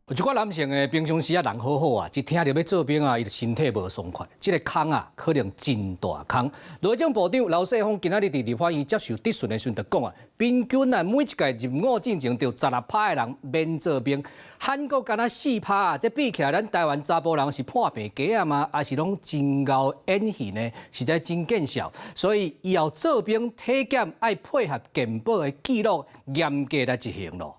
有一寡男性的平常時啊人好好啊，一聽著欲做兵啊，伊就身體無爽快。這个空啊，可能真大空。內政部長劉世鋒今仔日佇立法院接受質詢的時陣就講啊，平均啊每一屆入伍進前，著16趴的人免做兵，韓國敢若4趴啊，這比起來，咱台灣查埔人是破病雞仔嗎？抑是攏真𠢕演戲呢？實在真見笑。所以以後做兵體檢愛配合健保的記錄，嚴格來執行咯。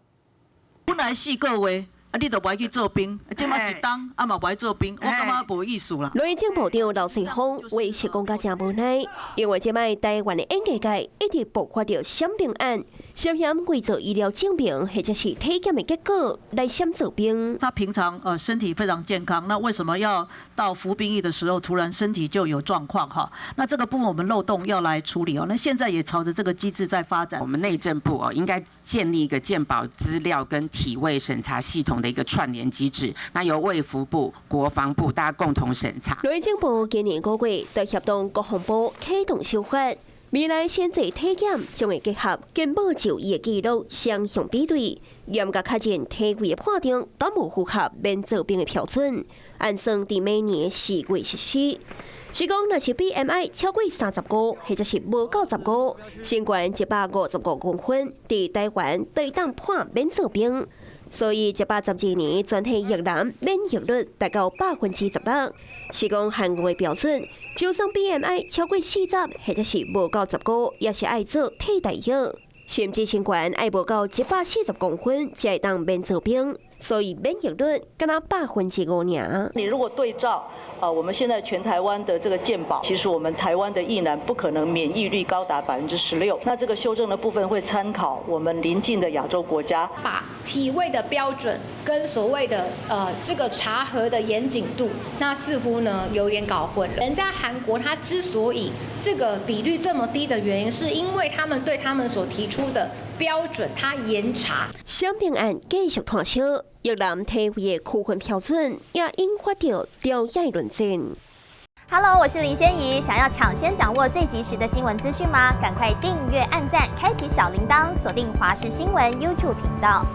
本來4個月，啊，你都無愛去做兵，這馬一冬啊嘛無愛做兵，我感覺無意思啦。內政部長劉世鋒話是講甲誠無奈，因為這擺台灣的演藝界一直爆發著閃兵案，涉嫌偽造醫療證明或者是體檢的結果來閃做兵。他平常身體非常健康，那為什麼要到服兵役的時候突然身體就有狀況？哈，那這個部分我們漏洞要來處理哦。那現在也朝着這個機制在發展。我們內政部哦應該建立一個健保資料跟體位審查系統的一個串聯機制，那由衛福部、國防部大家共同審查。內政部今年5月就協同國防部啟動修法，未來先做體檢將會結合健保就醫的記錄雙向比對，嚴格確認體位的判定敢有符合免做兵的標準，按算佇明年4月實施。是講，若是 BMI 超過35，或者是無夠15，身懸155公分，佇台灣都會當判免做兵。所以，112年全體役男免役率達到16%。是講韓國的標準，就算 BMI 超過40，或者是無夠15，也是愛做替代役。甚至身懸愛無夠140公分，才會當免做兵。所以免役率敢若5%爾。你如果對照啊，我們現在全台灣的這個健保，其實我們台灣的役男不可能免疫率高達16%。那這個修正的部分會參考我們鄰近的亞洲國家，把體位的標準跟所謂的這個查核的嚴謹度，那似乎呢有點搞混了。人家韓國他之所以這個比率這麼低的原因，是因為他們對他們所提出的標準，他嚴查。閃兵案繼續湠燒，役男體位的區分標準也引發著朝野論戰。 Hello，我是林仙怡，想要搶先掌握最及時的新聞資訊嗎？趕快訂閱、按讚、開啟小鈴鐺，鎖定華視新聞 YouTube 頻道。